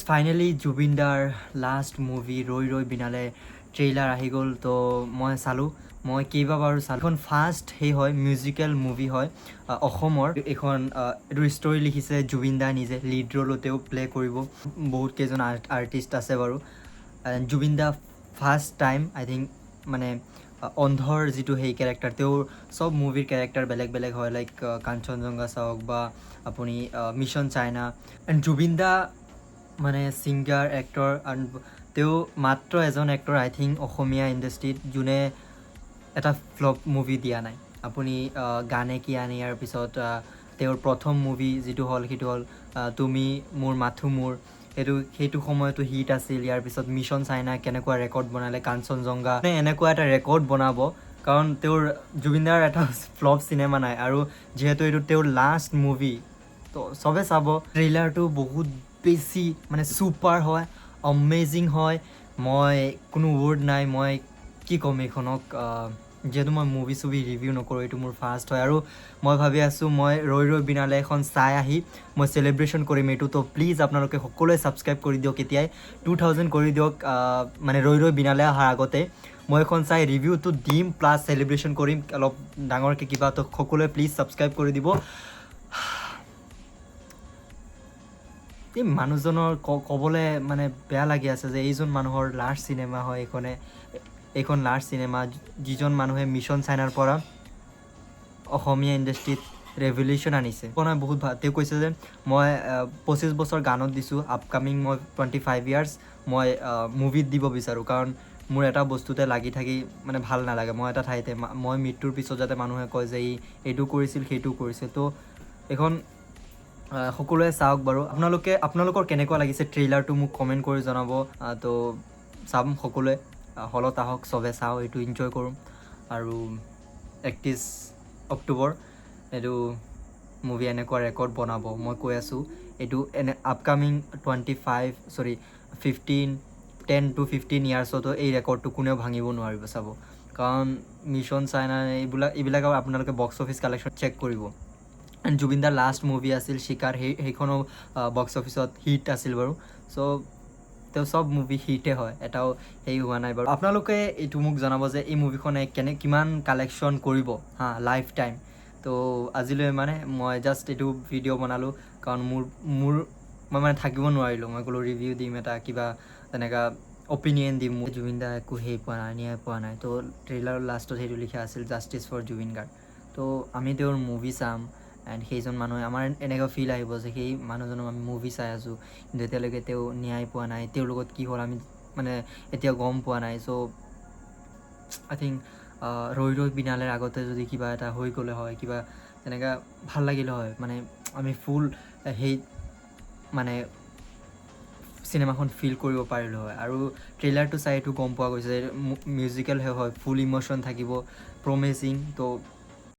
Finally Zubeen দাৰ last movie ৰৈ ৰৈ বিনালে ট্ৰেইলাৰ আহি গ'ল। তো মই চালোঁ, মই কেইবাবাৰো চালোঁ। এইখন ফাৰ্ষ্ট সেই হয়, মিউজিকেল মুভি হয় অসমৰ এইখন। এইটো ষ্টৰি লিখিছে জুবিন দা নিজে, লিড ৰোলতেও প্লে কৰিব। বহুত কেইজন আৰ্টিষ্ট আছে বাৰু। জুবিন দা ফাৰ্ষ্ট টাইম আই থিংক মানে অন্ধৰ যিটো সেই কেৰেক্টাৰ, তেওঁৰ চব মুভিৰ কেৰেক্টাৰ বেলেগ বেলেগ হয়, লাইক কাঞ্চনজংঘা চাওক বা আপুনি মিছন চাইনা। এণ্ড জুবিন দা মানে ছিংগাৰ, এক্টৰ এণ্ড তেওঁ মাত্ৰ এজন এক্টৰ আই থিংক অসমীয়া ইণ্ডাষ্ট্ৰীত যোনে এটা ফ্লপ মুভি দিয়া নাই। আপুনি গানে কি আনি, ইয়াৰ পিছত তেওঁৰ প্ৰথম মুভি যিটো হ'ল, সেইটো হ'ল তুমি মোৰ মাথো মোৰ, সেইটো সময়তো হিট আছিল। ইয়াৰ পিছত মিছন চাইনা কেনেকুৱা ৰেকৰ্ড বনালে, কাঞ্চনজংঘা, মানে এনেকুৱা এটা ৰেকৰ্ড বনাব, কাৰণ তেওঁৰ জুবিনদাৰ এটা ফ্লপ চিনেমা নাই। আৰু যিহেতু এইটো তেওঁৰ লাষ্ট মুভি, তো চবে চাব। ট্ৰেইলাৰটো বহুত বেছি মানে ছুপাৰ হয়, অমেজিং হয়। মই কোনো ৱৰ্ড নাই, মই কি ক'ম এইখনক। যিহেতু মই মুভি চুভি ৰিভিউ নকৰোঁ, এইটো মোৰ ফাৰ্ষ্ট হয় আৰু মই ভাবি আছোঁ মই ৰৈ ৰৈ বিনালে এখন চাই আহি মই চেলিব্ৰেশ্যন কৰিম এইটো। তো প্লিজ আপোনালোকে সকলোৱে ছাবস্ক্ৰাইব কৰি দিয়ক, এতিয়াই 2000 কৰি দিয়ক। মানে ৰৈ ৰৈ বিনালে অহাৰ আগতে মই এখন চাই ৰিভিউটো দিম, প্লাছ চেলিব্ৰেশ্যন কৰিম অলপ ডাঙৰকৈ কিবা। তো সকলোৱে প্লিজ ছাবস্ক্ৰাইব কৰি দিব। এই মানুহজনৰ ক'বলৈ মানে বেয়া লাগি আছে যে এইজন মানুহৰ লাষ্ট চিনেমা হয় এইখনে, এইখন লাষ্ট চিনেমা, যিজন মানুহে মিছন চাইনাৰ পৰা অসমীয়া ইণ্ডাষ্ট্ৰীত ৰেভলিউশ্যন আনিছে। নহয়, বহুত ভাল। তেওঁ কৈছে যে মই 25 বছৰ গানত দিছোঁ, আপকামিং মই 25 ইয়াৰ্ছ মই মুভিত দিব বিচাৰোঁ, কাৰণ মোৰ এটা বস্তুতে লাগি থাকি মানে ভাল নালাগে। মই এটা ঠাইতে মই মৃত্যুৰ পিছত যাতে মানুহে কয় যে ই এইটো কৰিছিল, সেইটো কৰিছিল। তো এইখন সকলোৱে চাওক বাৰু। আপোনালোকে, আপোনালোকৰ কেনেকুৱা লাগিছে ট্ৰেইলাৰটো মোক কমেণ্ট কৰি জনাব। তো চাম সকলোৱে, হলত আহক, চবে চাওঁ, এইটো এনজয় কৰোঁ। আৰু 31 অক্টোবৰ এইটো মুভি এনেকুৱা ৰেকৰ্ড বনাব, মই কৈ আছোঁ। এইটো এনে আপকামিং 25, চৰি, 15, 10 টু 15 ইয়াৰ্ছতো এই ৰেকৰ্ডটো কোনেও ভাঙিব নোৱাৰিব, চাব। কাৰণ মিছন চাইনা এইবিলাক আপোনালোকে বক্স অফিচ কালেকশ্যন চেক কৰিব। এণ্ড জুবিনদাৰ লাষ্ট মুভি আছিল চিকাৰ, সেইখনো বক্স অফিচত হিট আছিল বাৰু। চ' তেওঁ চব মুভি হিটে হয়, এটাও হেৰি হোৱা নাই বাৰু। আপোনালোকে এইটো মোক জনাব যে এই মুভিখনে কিমান কালেকশ্যন কৰিব, হা, লাইফ টাইম। তো আজিলৈ মানে মই জাষ্ট এইটো ভিডিঅ' বনালোঁ, কাৰণ মোৰ মোৰ মই মানে থাকিব নোৱাৰিলোঁ। মই ক'লোঁ ৰিভিউ দিম, এটা কিবা তেনেকুৱা অপিনিয়ন দিম। মোৰ জুবিন দা একো হেৰি পোৱা নাই, ন্যায় পোৱা নাই। তো ট্ৰেইলাৰৰ লাষ্টত সেইটো লিখা আছিল, "জাষ্টিছ ফৰ জুবিন গাৰ্গ"। তো আমি তেওঁৰ মুভি চাম এণ্ড সেইজন মানুহে আমাৰ এনেকুৱা ফিল আহিব যে সেই মানুহজনক আমি মুভি চাই আছোঁ, কিন্তু এতিয়ালৈকে তেওঁ ন্যায় পোৱা নাই। তেওঁৰ লগত কি হ'ল আমি মানে এতিয়া গম পোৱা নাই। চ' আই থিংক ৰৈ ৰৈ বিনালেৰ আগতে যদি কিবা এটা হৈ গ'লে হয়, কিবা তেনেকুৱা ভাল লাগিলে হয়, মানে আমি ফুল সেই মানে চিনেমাখন ফিল কৰিব পাৰিলোঁ হয়। আৰু ট্ৰেইলাৰটো চাই এইটো গম পোৱা গৈছে, মিউজিকেল হয়, ফুল ইম'শ্যন থাকিব, প্ৰমিচিং। তো